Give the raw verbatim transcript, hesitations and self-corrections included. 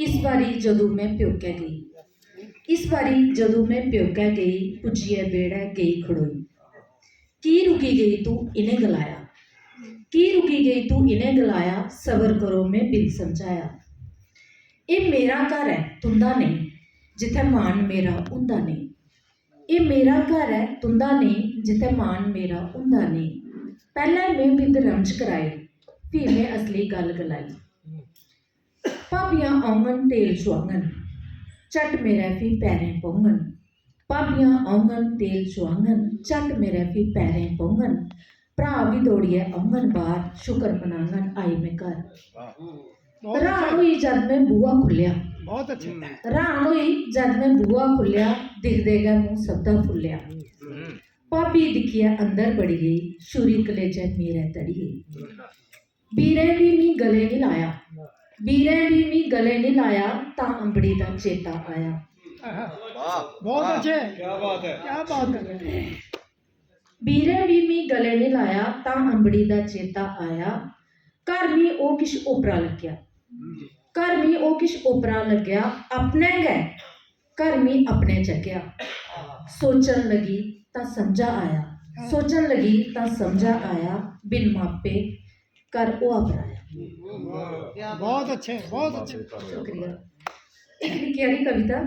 इस बारी जदूं में प्योकै गेई, इस बारी जदूं में प्योकै गेई, पुज्जियै बेह्ड़ै गेई खड़ोई। "की रुकी गेई तू?" इ'नें गलाया। "की रुकी गेई तू?" इ'नें गलाया। "सबर करो," में बिन समझाया। "एह् मेरा घर ऐ, तुं'दा नेईं, जित्थै मान मेरा हुंदा नेईं। एह् मेरा घर ऐ, तुं'दा नेईं, जित्थै मान मेरा हुंदा नेईं।" पैह्लें में बिंद रमज कराई, फ्ही में असली गल्ल गलाई। भाबियां औङन, तेल चुआङन, झट मेरै फ्ही पैरें पौङन। भाबियां औङन, तेल चुआङन, झट मेरै फ्ही पैरें पौङन। भ्राऽ बी दौड़ियै औङन बाह्र, शुकर मनाङन आई में घर। बहुत र्हान अच्छे, होई जद में बूहा खुल्लेआ, बहुत अच्छे। र्हान होई जद में बूहा खुल्लेआ, दिखदे गै मूंह सभदा फुल्लेआ। भाबी दिक्खियै अंदर बड़ी गेई, छुरी कलेजै मेरै तड़ी गेई। बीरें बी मी गले निं लाया, बीरें बी मी गले निं लाया, तां अंबड़ी दा चेता आया। बहुत अच्छे, क्या बात है। क्या बात है। बीरें बी मी गले निं लाया, तां अंबड़ी दा चेता आया। घर मी ओह् किश ओपरा लग्गेआ, घर मी ओह् किश ओपरा लग्गेआ, अपने गै घर मी अपने चक्केआ। सोचन लगी तां समझा आया, सोचन लगी तां समझा आया, बिन मापे घर होआ पराया। बहुत अच्छे, बहुत अच्छे। शुक्रिया। इक निक्की हारी कविता।